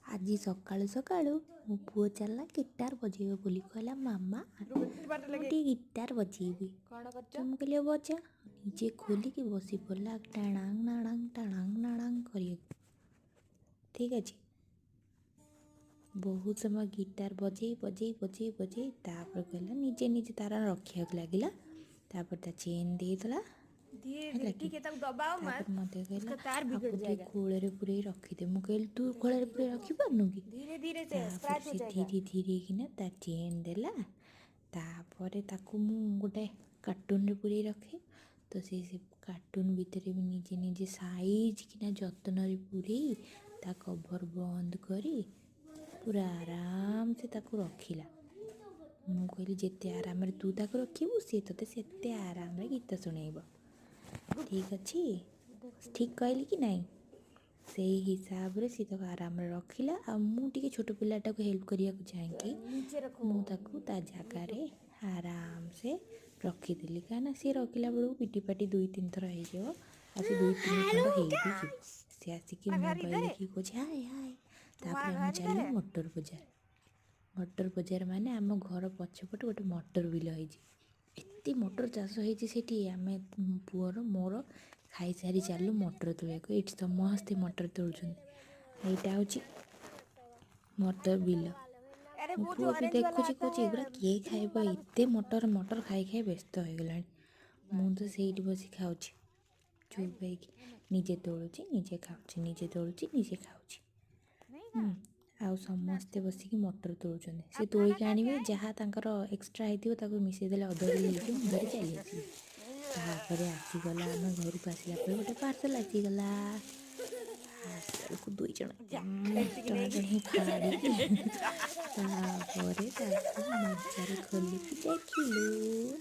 ଆଜି ସକାଳୁ ସକାଳୁ ମୋ ପୁଅ ଚାଲିଲା ଗିଟାର ବଜେଇବ ବୋଲି। କହିଲା, ମାମା, ମୁଁ ଟିକେ ଗିଟାର ବଜେଇବି। କ'ଣ କରୁଛ? ତ ମୁଁ କହିଲି, ହଉ ବଜା। ନିଜେ ଖୋଲିକି ବସି ପଡ଼ିଲା ଟାଣାଙ୍ଗ ନାଣାଙ୍ଗ ଟାଣାଙ୍ଗ ନାଣାଙ୍ଗ କରିବାକୁ। ଠିକ୍ ଅଛି, ବହୁତ ସମୟ ଗିଟାର ବଜେଇ ବଜେଇ ବଜେଇ ବଜେଇ ତାପରେ କହିଲା, ନିଜେ ନିଜେ ତାର ରଖିବାକୁ ଲାଗିଲା। ତାପରେ ତା ଚେନ୍ ଦେଇଦେଲା। धीरे ହେଲା धीरे। କି ठीक है, तब दबाओ मत। ତାପରେ ମୋତେ କହିଲା, उसका तार बिगड़ ଆକୁ ଟିକେ जाएगा। ଖୋଳରେ ପୁରେଇ ରଖିଦେ। ମୁଁ କହିଲି, ତୁ ଖୋଳରେ ପୁରେଇ ରଖିପାରୁନୁ କି? धीरे धीरे से ତାପରେ स्क्रैच हो ସେ जाएगा। ଧୀରେ ଧୀରେ କିନା ତା ଚେନ୍ ଦେଲା। ତାପରେ ତାକୁ ମୁଁ ଗୋଟେ କାର୍ଟୁନରେ ପୁରେଇ ରଖେ, ତ ସେ କାର୍ଟୁନ ଭିତରେ ବି ନିଜେ ନିଜେ ସାଇଜ୍ କିନା ଯତ୍ନରେ ପୁରେଇ, ତା କଭର୍ ବନ୍ଦ କରି ପୁରା ଆରାମସେ ତାକୁ ରଖିଲା। ମୁଁ କହିଲି, ଯେତେ ଆରାମରେ ତୁ ତାକୁ ରଖିବୁ, ସିଏ ତୋତେ ସେତେ ଆରାମରେ ଗୀତ ଶୁଣେଇବ। ଠିକ୍ ଅଛି? ଠିକ୍ କହିଲି କି ନାହିଁ? ସେଇ ହିସାବରେ ସେ ତାକୁ ଆରାମରେ ରଖିଲା। ଆଉ ମୁଁ ଟିକେ ଛୋଟ ପିଲାଟାକୁ ହେଲ୍ପ କରିବାକୁ ଚାହିଁକି नीचे रखो। ମୁଁ ତାକୁ ତା ଜାଗାରେ ଆରାମସେ ରଖିଦେଲି, କାହିଁକିନା ସିଏ ରଖିଲା ବେଳକୁ ପିଟି ପାଟି ଦୁଇ ତିନି ଥର ହେଇଯିବ ଆଉ ସେ ଦୁଇ ତିନି ଖଣ୍ଡ ହେଇ ବି ଯିବ। ସେ ଆସିକି ମୋବାଇଲ ଦେଖିକି କହୁଛି, ହାଏ ହାଏ। ତାପରେ ଆମେ ଚାଲିଲୁ ମଟର ବଜାର। ମଟର ବଜାର ମାନେ ଆମ ଘର ପଛପଟେ ଗୋଟେ ମଟର ବିଲ ହେଇଛି। ଏତେ ମଟର ଚାଷ ହେଇଛି ସେଠି। ଆମେ ପୁଅର ମୋର ଖାଇସାରି ଚାଲିଲୁ ମଟର ତୋଳିବାକୁ। ଏଇଠି ସମସ୍ତେ ମଟର ତୋଳୁଛନ୍ତି। ଏଇଟା ହେଉଛି ମଟର ବିଲ। अरे ମୋ वो ପୁଅ जो ବି ऑरेंज वाला ଦେଖୁଛି, आता କହୁଛି, है, ଏଗୁଡ଼ା କିଏ क्रीम ଖାଇବ वाला। ଏତେ ମଟର? ମଟର ଖାଇ ଖାଇ ବ୍ୟସ୍ତ ହେଇଗଲାଣି। ମୁଁ ତ ସେଇଠି ବସି ଖାଉଛି ଚୁପ୍ ହେଇକି। ନିଜେ ତୋଳୁଛି, ନିଜେ ଖାଉଛି, ନିଜେ ତୋଳୁଛି, ନିଜେ ଖାଉଛି। नहीं। ଆଉ ସମସ୍ତେ ବସିକି ମଟର ତୋଳୁଛନ୍ତି। ସେ ତୋଳିକି ଆଣିବେ, ଯାହା ତାଙ୍କର ଏକ୍ସଟ୍ରା ହେଇଥିବ ତାକୁ ମିଶାଇ ଦେଲେ ଅଧ କିଲୋ ହେଇଯିବ। ମୁଁ ଧରି ଚାଲି ଆସିବି। ତାପରେ ଆସିଗଲା, ଆମେ ଘରକୁ ଆସିଲା ପରେ ଗୋଟେ ପାର୍ସଲ ଆସିଗଲା। ପାର୍ସଲକୁ ଦୁଇ ଜଣ ଟଣାଟଣି ହେଇ ଫାଡ଼ିକି ତାପରେ ତାକୁ ମଜାରେ ଖୋଲିକି ଦେଖିଲୁ।